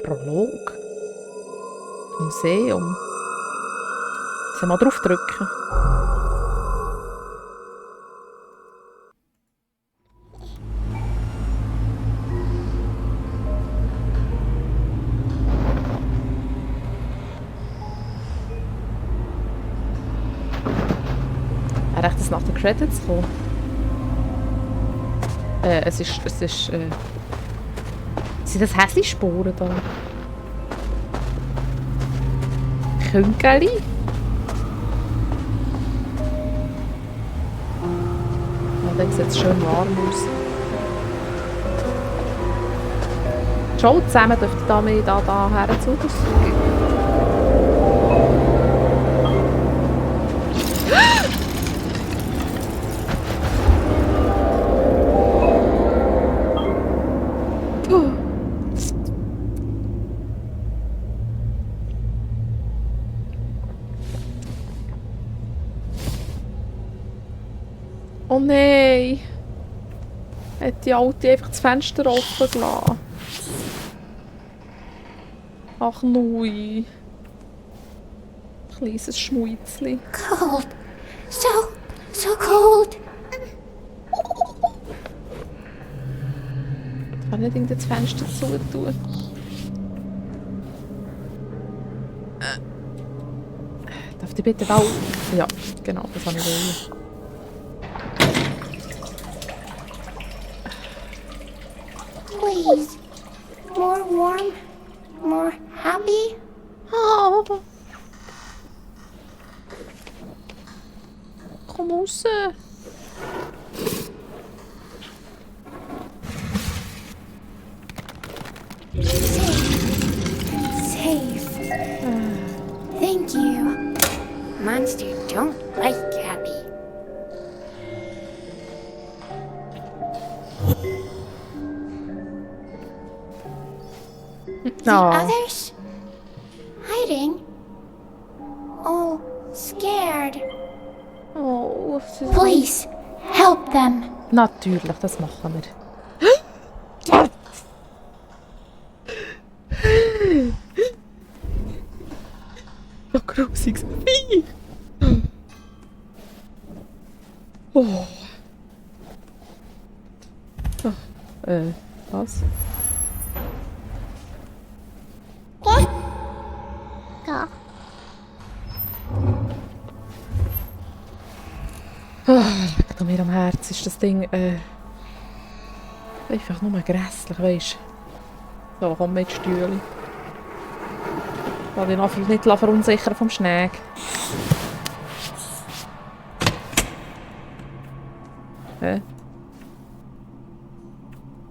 Prolog. Museum. Sollen wir mal draufdrücken? Wäre echt das nach den Credits gekommen? Sind das Häsli-Sporen da? Küngeli? Ja, dann sieht es schön warm aus. Schon zusammen dürft ihr da mehr da herzu. Oh nein! Hat die Alte einfach das Fenster offen gelassen? Ach nui. Kleines Schmuizli. Cold. So cold. Ich kann nicht irgendwie das Fenster zutun. Darf ich bitte da... Ja, genau, das habe ich wollen. Please. More warm. More happy. Oh. Komm raus. Safe. Thank you. Monster don't like happy. The others? Hiding? Oh, scared. Oh, Please, help them. natürlich, das machen wir. So grusiges Vieh. Oh. Oh. Was? Ja. Liegt mir am Herzen ist das Ding einfach nur grässlich, weisst du? So, komm mit Stühle. Ich will dich noch nicht verunsichern vom Schnee. Hä?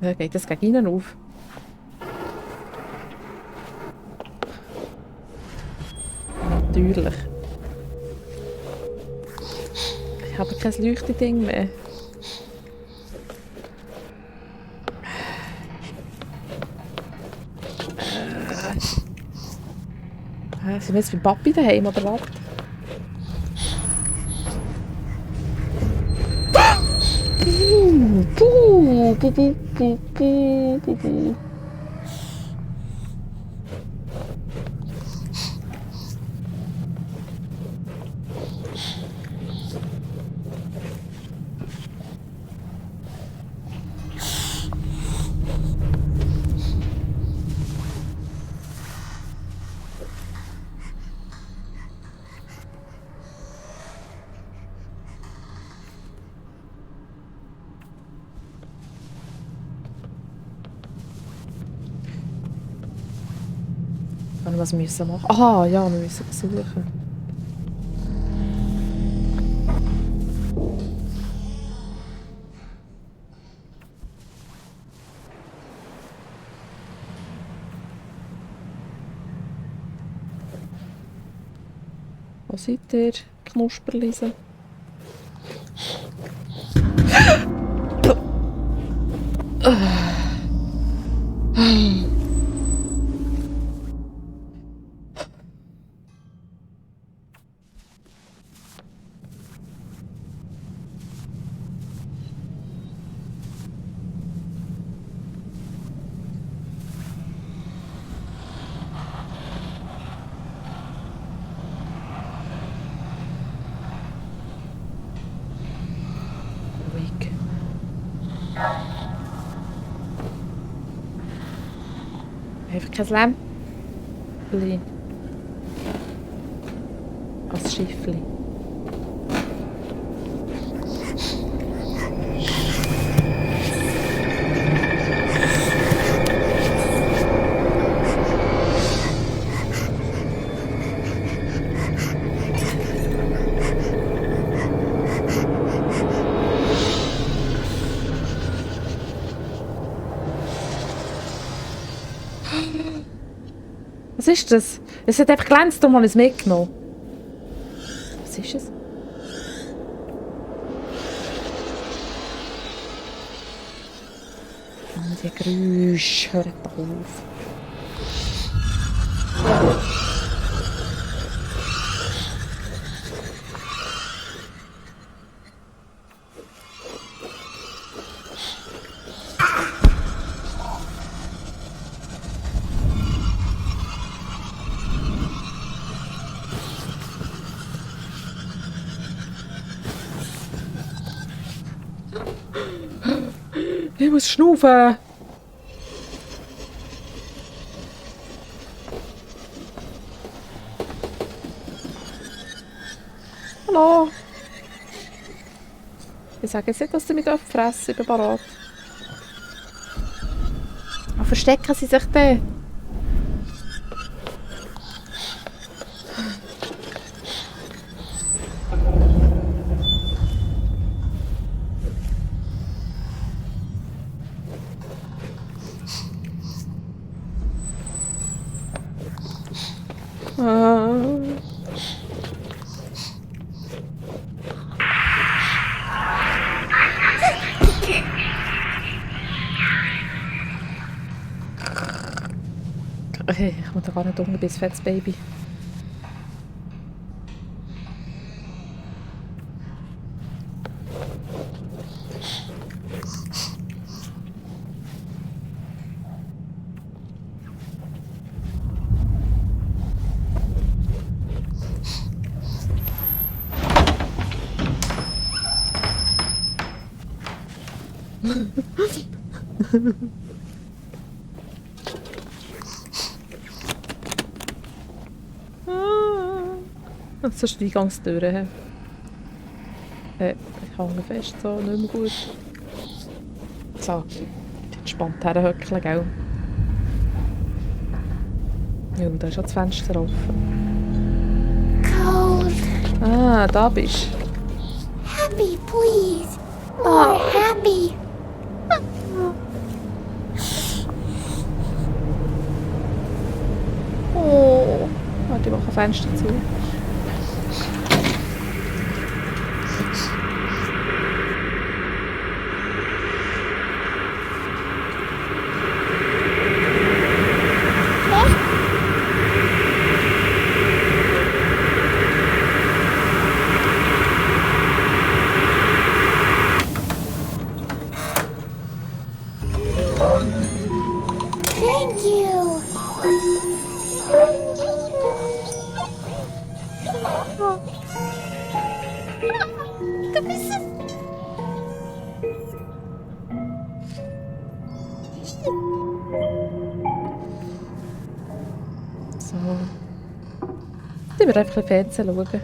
Geht das gegen innen auf? Natürlich. Ich habe kein Leuchteding mehr. Sind wir jetzt bei Papi daheim oder was? Was müssen wir machen? Aha, ja, wir müssen suchen. Wo seid ihr, Knusperlise? Einfach kein Lämpchen. Als Schiffli. Was ist das? Es hat einfach glänzt, darum habe ich es mitgenommen. Was ist es? Oh, die Geräusche, hört doch auf. Ich muss schnaufen. Hallo. Ich sage jetzt nicht, dass sie mich fressen. Ich bin bereit. Aber verstecken sie sich dann? Hey, ich muss da gar nicht unten bis fettes Baby. Das ist die Eingangstür. Ich hänge fest, so, nicht mehr gut. So, entspannt herhöckeln, gell? Ja, da ist schon das Fenster offen. Cold. Ah, da bist du. Happy, please. More happy. Oh, warte, ich mache ein Fenster zu. Thank you. So. Ich werde einfach ein bisschen Fernsehen schauen.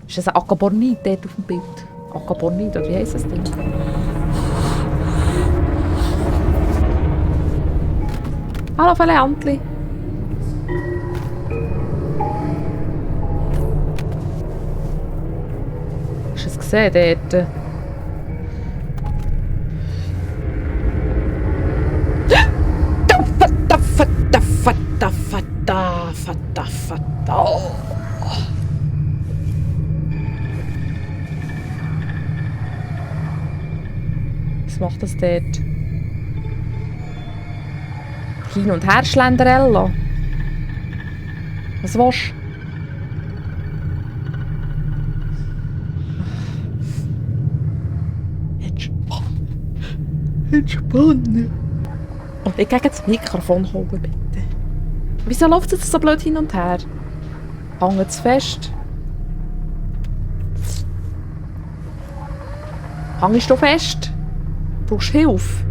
Ist das ein Accabornit dort auf dem Bild? Accabornit, oder wie heisst das Ding? Hallo, Feliantli. Hast du es gesehen dort? Oh. Was macht das dort? Hin und her Schlenderella. Was willst du? Entspannen. Und ich gegen das Mikrofon holen, bitte. Wieso läuft es jetzt so blöd hin und her? Hängt es fest? Hängst du fest? Brauchst du Hilfe?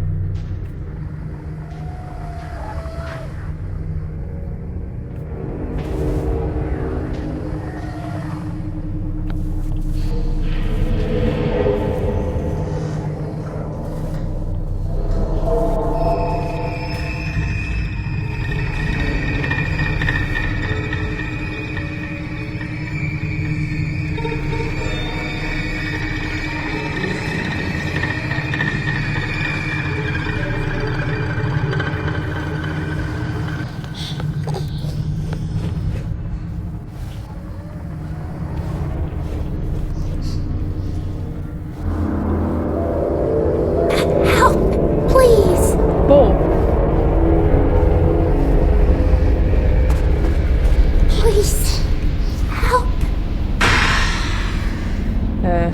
Help, please. Wo? Please. Help. Äh.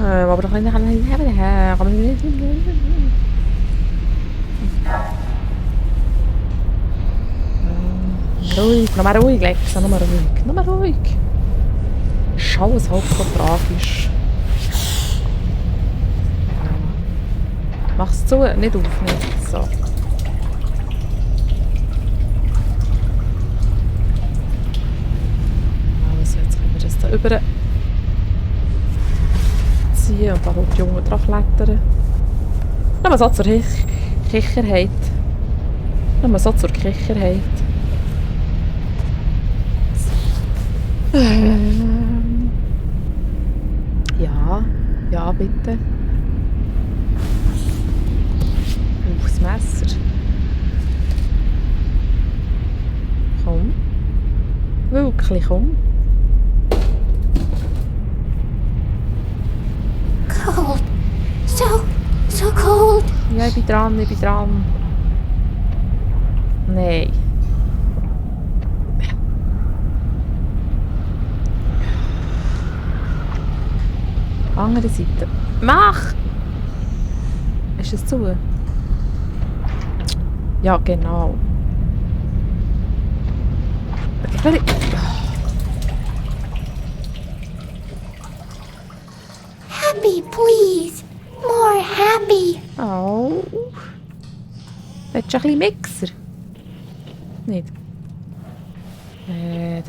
Aber doch nicht. Ruhig, nochmal ruhig, Lexa, nochmal ruhig. Nochmal ruhig. Ist alles halb so tragisch. Mach's zu, nicht auf, nicht. So. Also, jetzt können wir das da über ziehen und da hoch die Jungen drauf klettern. Nur so zur Kicherheit. Nur so zur Kicherheit. Ja, ja, bitte. Das Messer. Komm. Wirklich, komm. Cold. So cold. Ja, ich bin dran, ich bin dran. Nein. Andere Seite. Mach! Ist es zu? Ja, genau. Happy, please. More happy. Oh. Willst du ein bisschen Mixer? Nicht?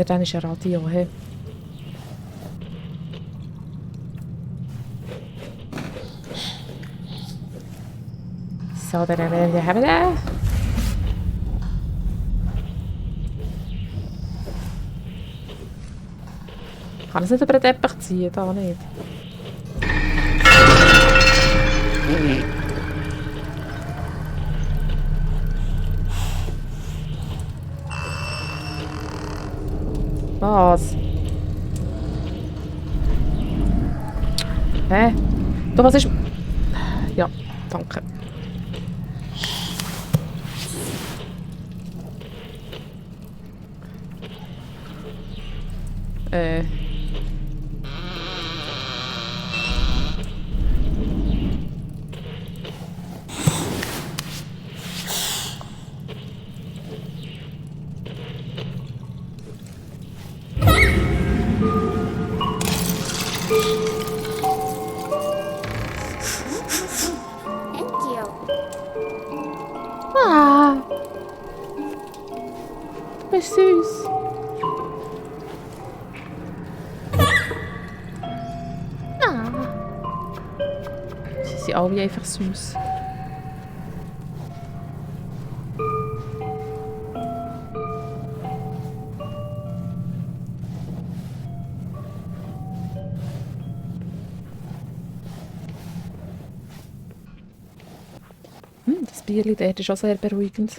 Dann ist ein Radio. He. So, dann haben wir den. Kann es nicht über den Teppich ziehen? Da nicht. Was? Hä? Du, was ist... Ja, danke. Thank you. Ah. Du bist süß. Ah. Sie sind alle einfach süß. Das Bierli dort ist auch sehr beruhigend.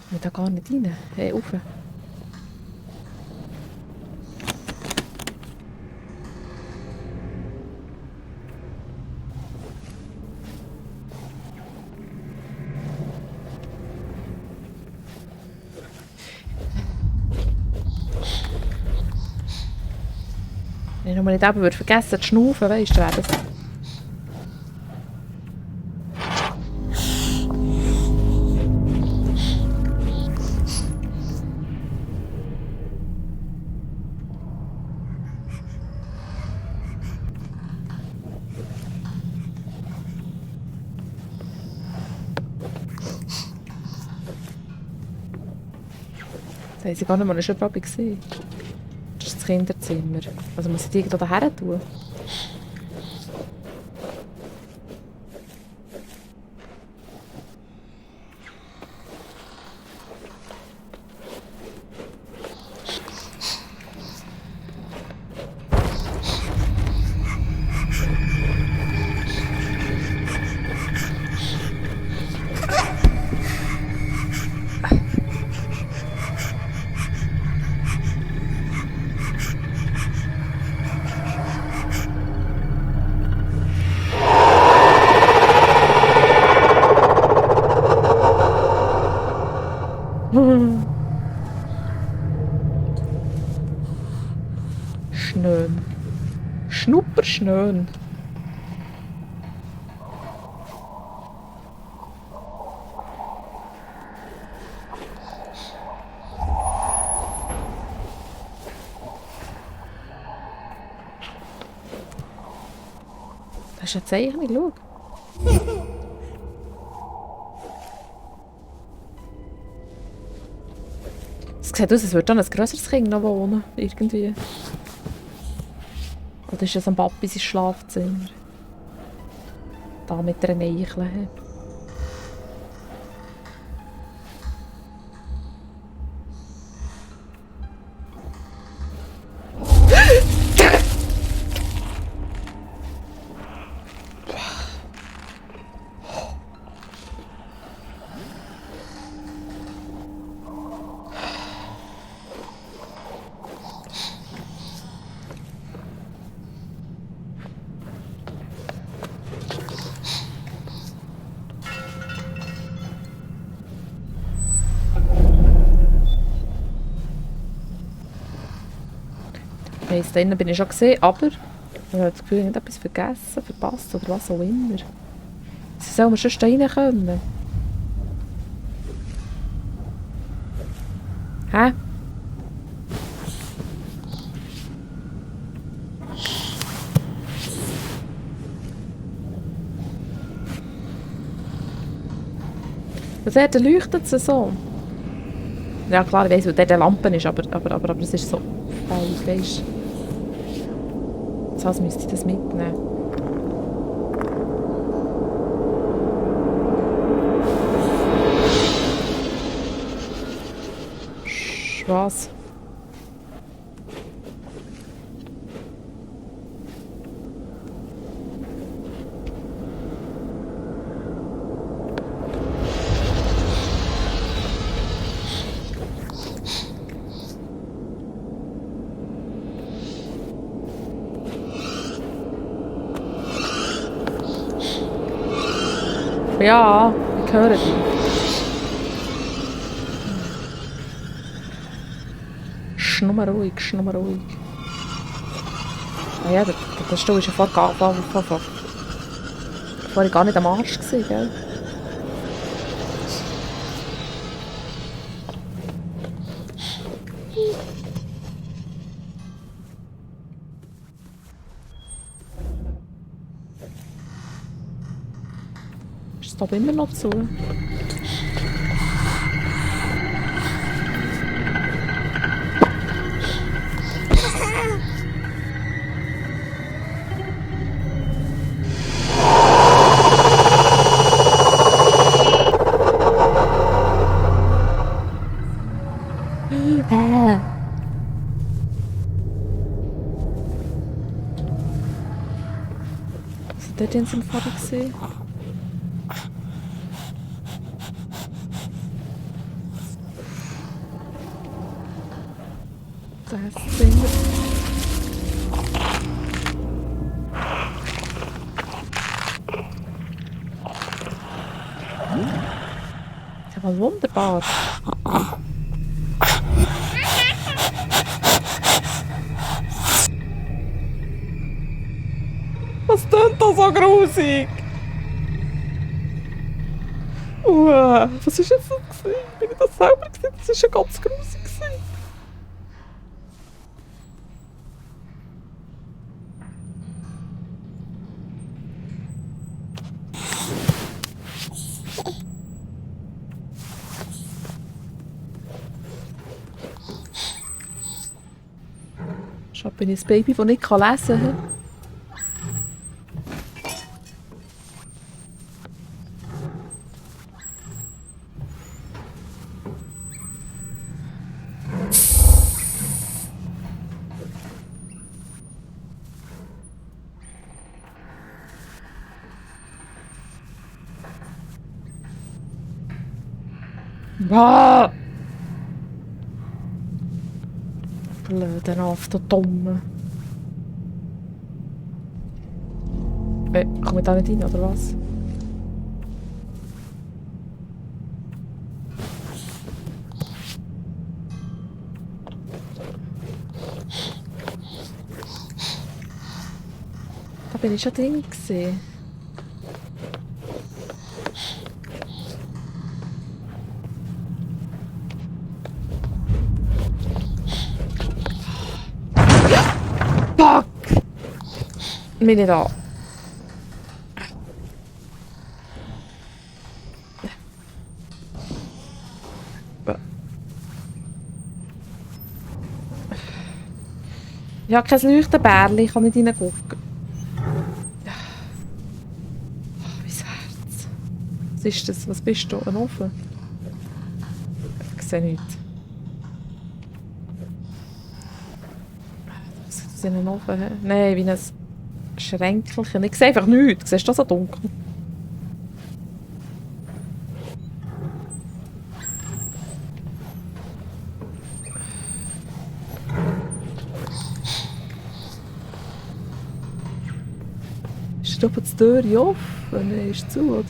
Ich will da gar nicht rein. Hey, rauf. Wenn ich nicht eben würde vergessen zu schnaufen, weißt du, wäre das... Das haben sie gar nicht mal schon gesehen. Das ist das Kinderzimmer. Also muss ich die irgendwo daher tun? Schnön. Schnupperschnön. Das ist eine Zeichnung, schau. Es sieht aus, als würde da ein grösseres Kind noch wohnen. Irgendwie. Oder ist das am Papi sein Schlafzimmer? Da mit einer Eichel. Ich da innen bin ich schon gesehen, aber ich habe das Gefühl, ich habe etwas vergessen, verpasst oder was auch immer. Sie sollen wir schon rein können. Hä? Und dort leuchtet es so. Ja klar, ich weiss, wo dort eine Lampe ist, aber es ist so fähig, weisst du. Also müsste ich das mitnehmen. Was? Ja, ich höre dich. Schnummer ruhig, schnummer ruhig. Ah ja, der Stuhl war ja vorher gar nicht am Arsch gewesen, gell? Ist es da immer noch zu? Was hat der denn vorher gesehen? Das Ding. Das ist ja wunderbar. so grusig. Was ist das so gewesen? Bin ich das selber gesehen? Das ist ja ganz grusig gewesen. Schon bin ich ein Baby, das nicht lesen kann. Ah! Blöde auf der Dumme. Komme ich da nicht rein, oder was? Da bin ich schon drin gewesen. Fuck! Bin ich da? Ich habe kein Leuchtenbärli, ich kann nicht reingucken. Oh, mein Herz. Was ist das? Was bist du? Ein Ofen? Ich sehe nichts. Was ist das in einem Ofen? Nein, wie ein Schränkelchen. Ich sehe einfach nichts. Siehst du das so dunkel? Ist da oben die Tür offen? Nein, ist zu, oder?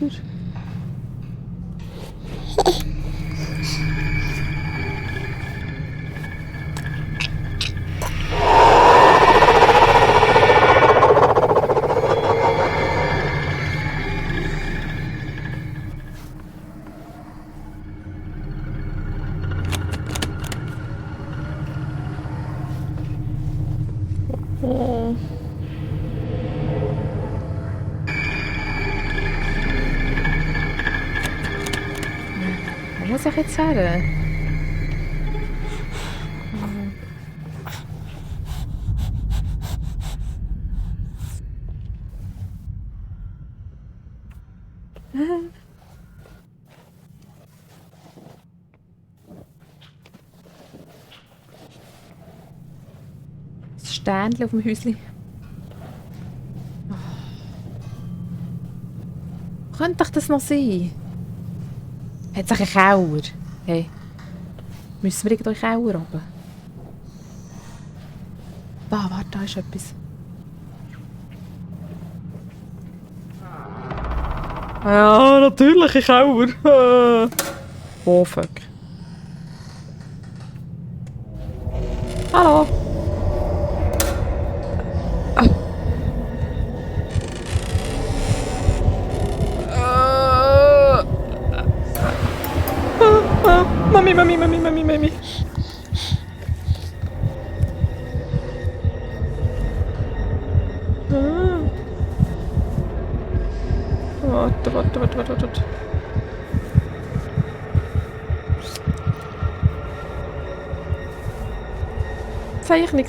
Oh. Wo muss ich jetzt her? Das Sternchen auf dem Häuschen. Könnte doch das noch sein? Hat sich ein Keller? Hey. Müssen wir irgendwo in den Keller runter? Da, warte, da ist etwas. Ja, natürlich, ein Keller. Oh, fuck. Hallo. Mami. Warte.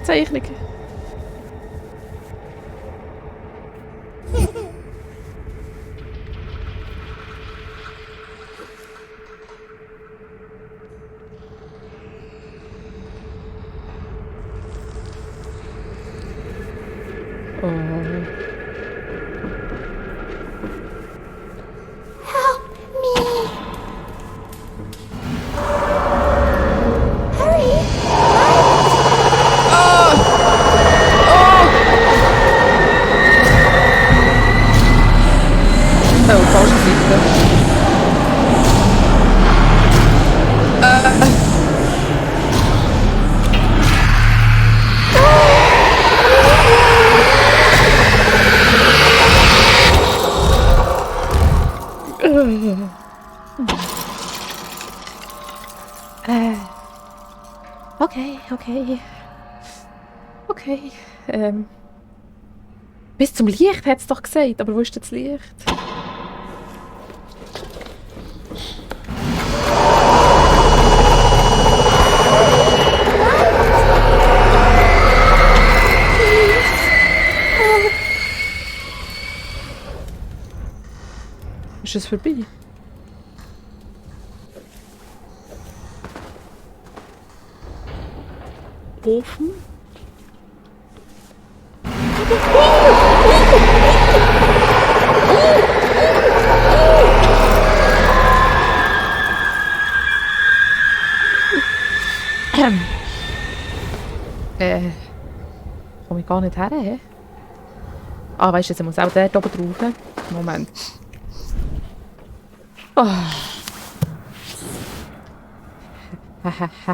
Zeichnung. Help me. Hurry. Oh, falsche Seite. Okay, okay. Okay. Bis zum Licht hat es doch gesagt, aber wo ist denn das Licht? Ist es vorbei? Ofen? Komme ich gar nicht her, hä? Ah, weißt du, ich muss auch dort oben drauf. Moment. Oh.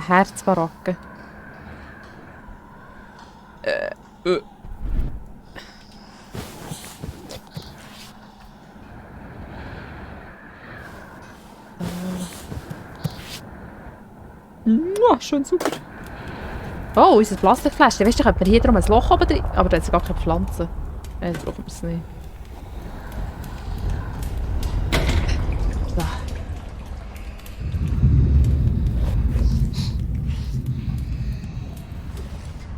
Herzbaracke. Schön super. Oh, unser Plastikfläschchen. Weißt du, könnte man hier drum ein Loch oben drin. Aber da hat gar keine Pflanzen. Nein, das brauchen wir es nicht. So.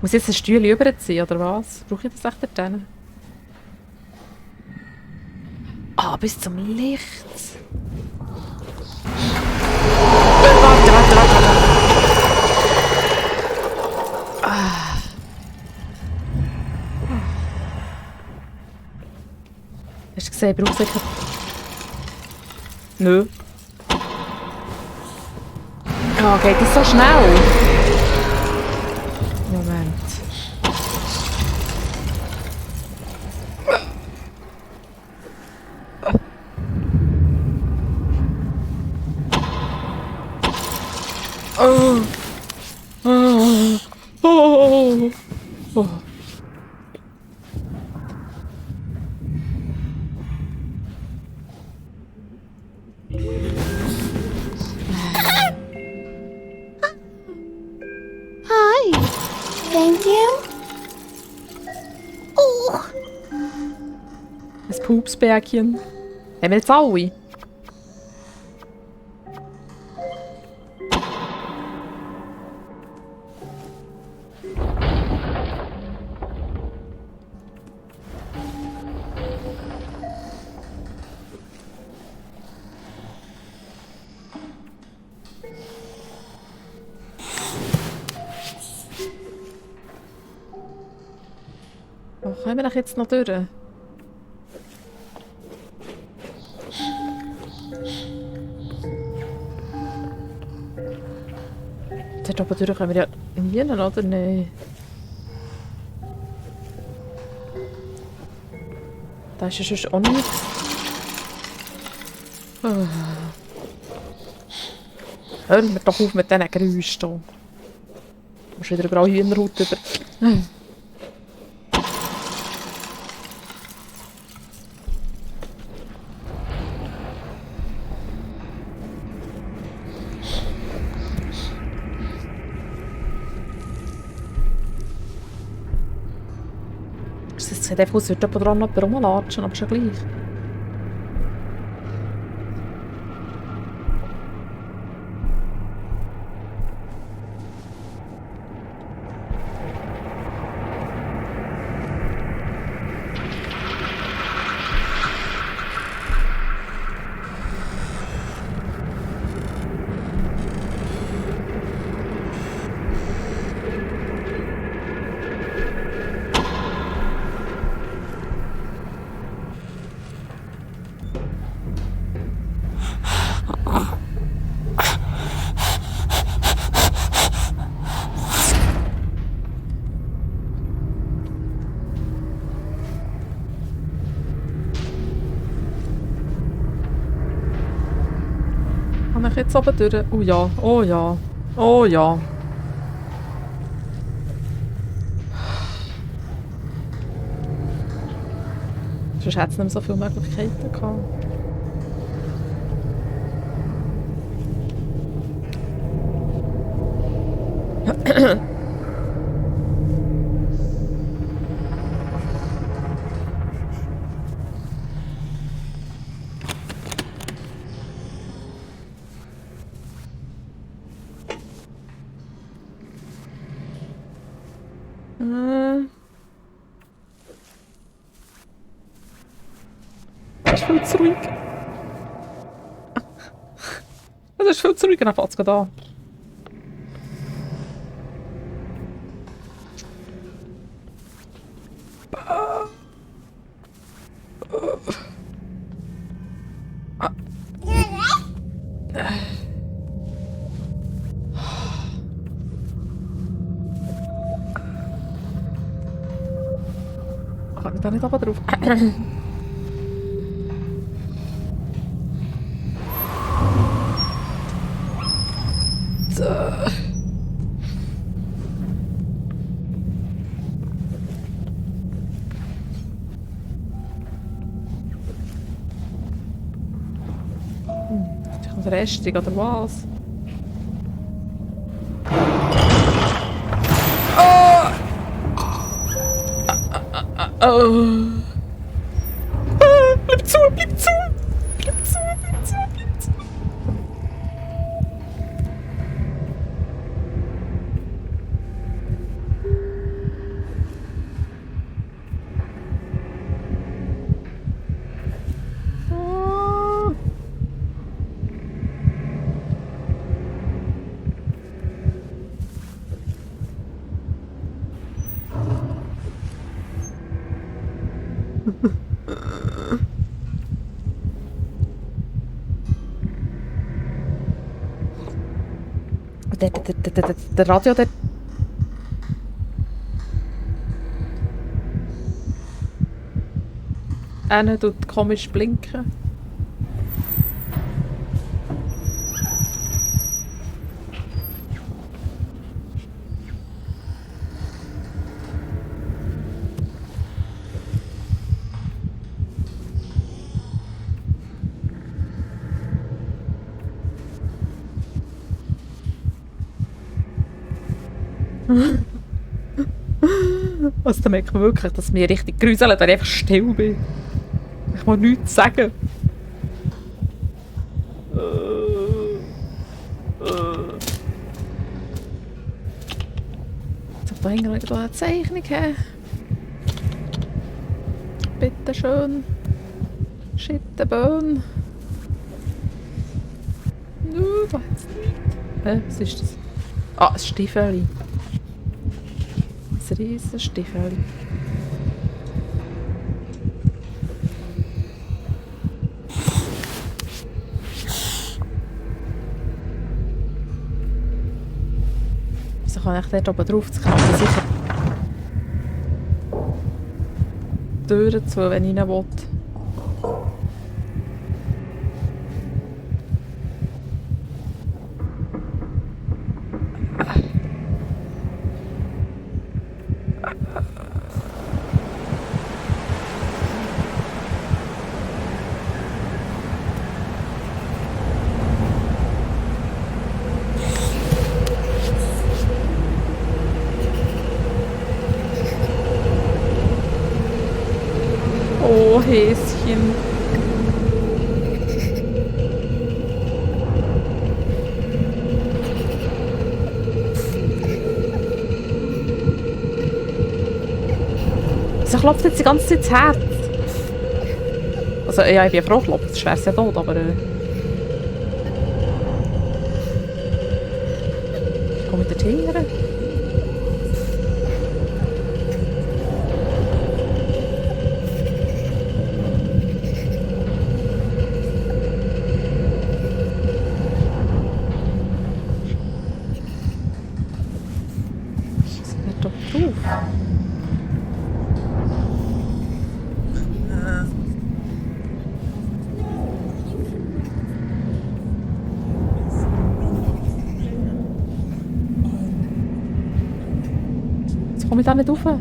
Muss ich jetzt ein Stühle überziehen, oder was? Brauche ich das echt dort hin? Ah, bis zum Licht. Warte. Hast du gesehen, ich brauche sicher... Nö. Oh, geht das so schnell? Moment. Oh. Hi. Thank you. Oh. Ein Pupsbärchen. Haben wir jetzt alle? Oh, können wir doch jetzt noch durch? Dort oben durch können wir ja nie hin, oder? Nein. Da ist ja sonst auch nichts. Oh. Hören wir doch auf mit diesen Geräuschen. Du musst wieder graue Hühnerhaut über. Es sieht einfach aus, als würde jemand dran noch rumlatschen, aber schon gleich. Kann ich jetzt oben durch? Oh ja, oh ja, oh ja. Sonst hätte es nicht mehr so viele Möglichkeiten gehabt. Das ist viel zu ruhig. Das ist viel zu ruhig, dann fängt es gerade an. Kann ich da nicht oben drauf? Ist das Restung oder was? Oh! Bleib zu, bleib zu! Bleib zu, bleib zu, bleib zu! Oh. Der Radio, der... Einer tut komisch blinken. Also, da merkt man wirklich, dass es mich richtig gruselt, wenn ich einfach still bin. Ich muss nichts sagen. Jetzt da hinten wieder eine Zeichnung haben. Bitte schön. Schittenböen. Da hat es nichts. Was ist das? Ah, ein Stiefeli. Ein riesen Stiefeli. Wieso kann ich dort oben drauf? Das kann man sicher die Türen zu, wenn ich rein will. Oh, Häschen. Wieso klopft jetzt die ganze Zeit das Herz? Also, ja, ich bin froh, klopft, sonst wäre es ja tot, aber... Ich komme wieder hinterher. Jetzt komme ich da nicht rauf. Aha,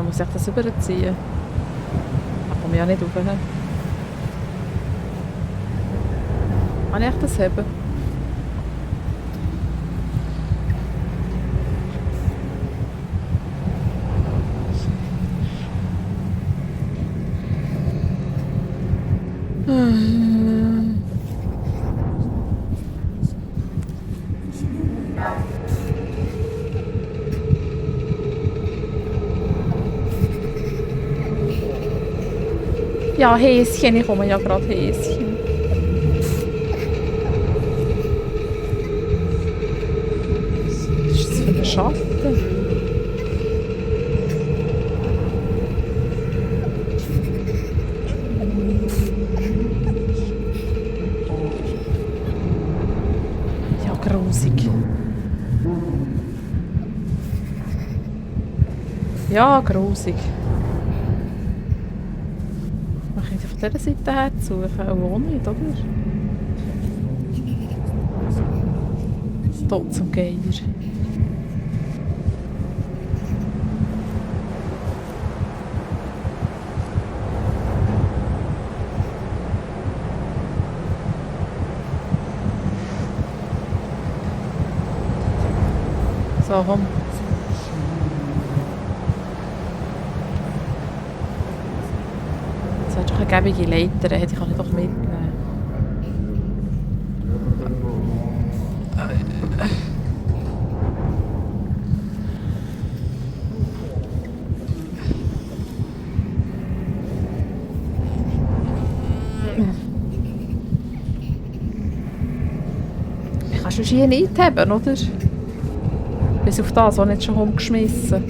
muss ich das überziehen? Da komme ich ja nicht rauf. Kann ich das haben? Ja, Häschen, ich komme ja gerade Häschen. Was ist das für ein Schatten? Ja, grusig. Ja, grusig. Man könnte von dieser Seite her suchen, auch nicht, oder? Tot zum Geier. So, komm. Das wäre doch eine gäbige Leiter, hätte ich auch nicht doch mitnehmen. Ich kann schon hier nicht haben, oder? Bis auf das, was nicht schon umgeschmissen.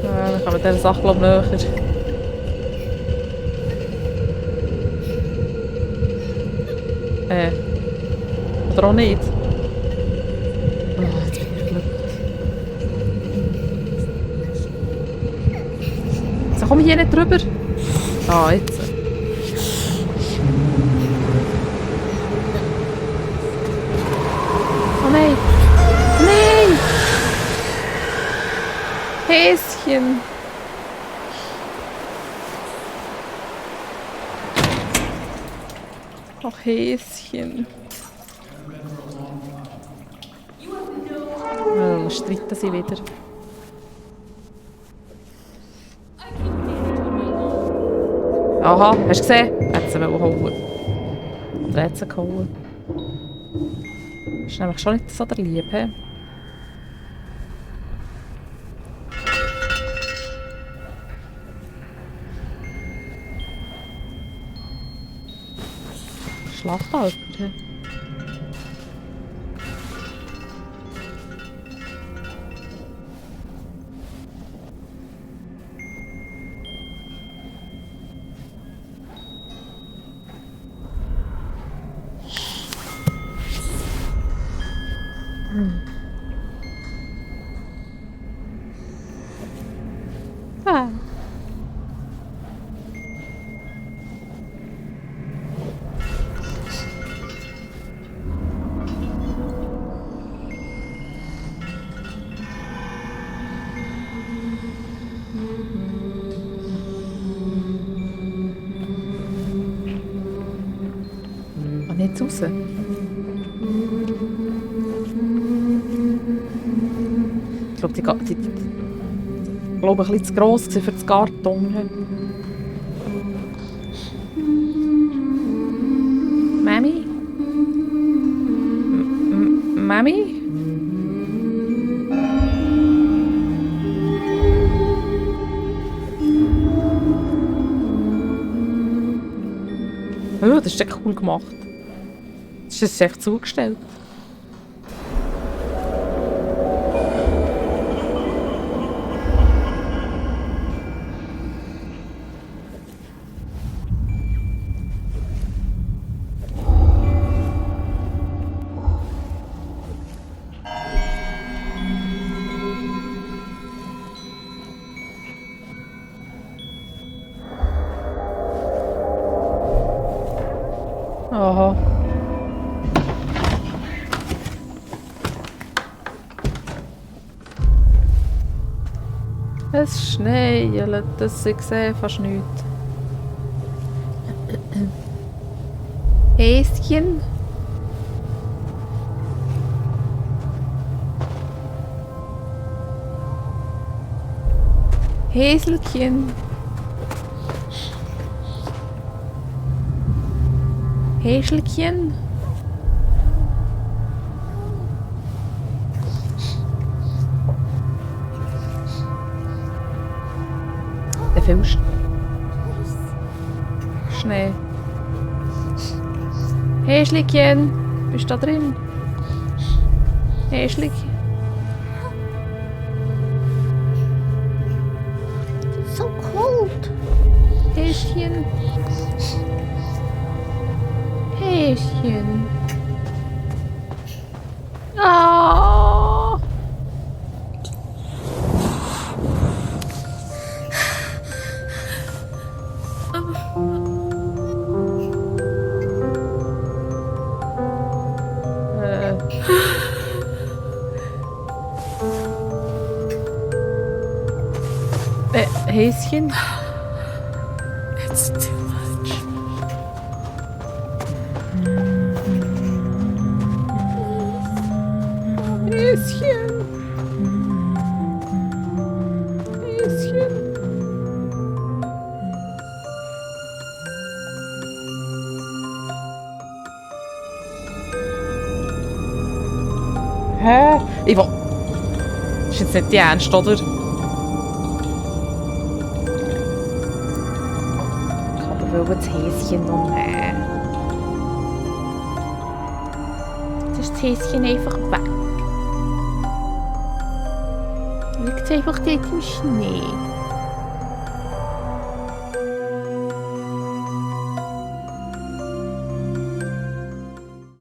Dann kommen wir dieser Sache glaube ich näher. Oder auch nicht. Oh, jetzt bin ich glücklich. So, komm ich hier nicht drüber? Ah, jetzt. Oh nein! Nein! Häschen! Ach, Häschen. Oh, streiten sie wieder. Aha, hast du gesehen? Hat sie holen. Oder hat sie geholt? Ist nämlich schon nicht so der Liebe. Schlaft da jemand? Ah. Und jetzt raus. Ich glaube, die glaube ein bisschen zu gross für das Karton. Mami? Mami? Oh, das ist echt cool gemacht. Das ist einfach zugestellt. Aha. Es schneit, das ich sehe fast nichts. Häschen? Häselchen. Häselchen. Der viel Schnee. Häschlikchen, bist du da drin? Häschlikchen. It's so cold. Häschen. Häschen. Ah. Häschen. It's too much. Häschen. Häschen. Hä? Ich will... Ist jetzt nicht die Ernst, oder? Ich will das Häschen noch nehmen. Jetzt ist das Häschen einfach weg. Liegt einfach dort im Schnee.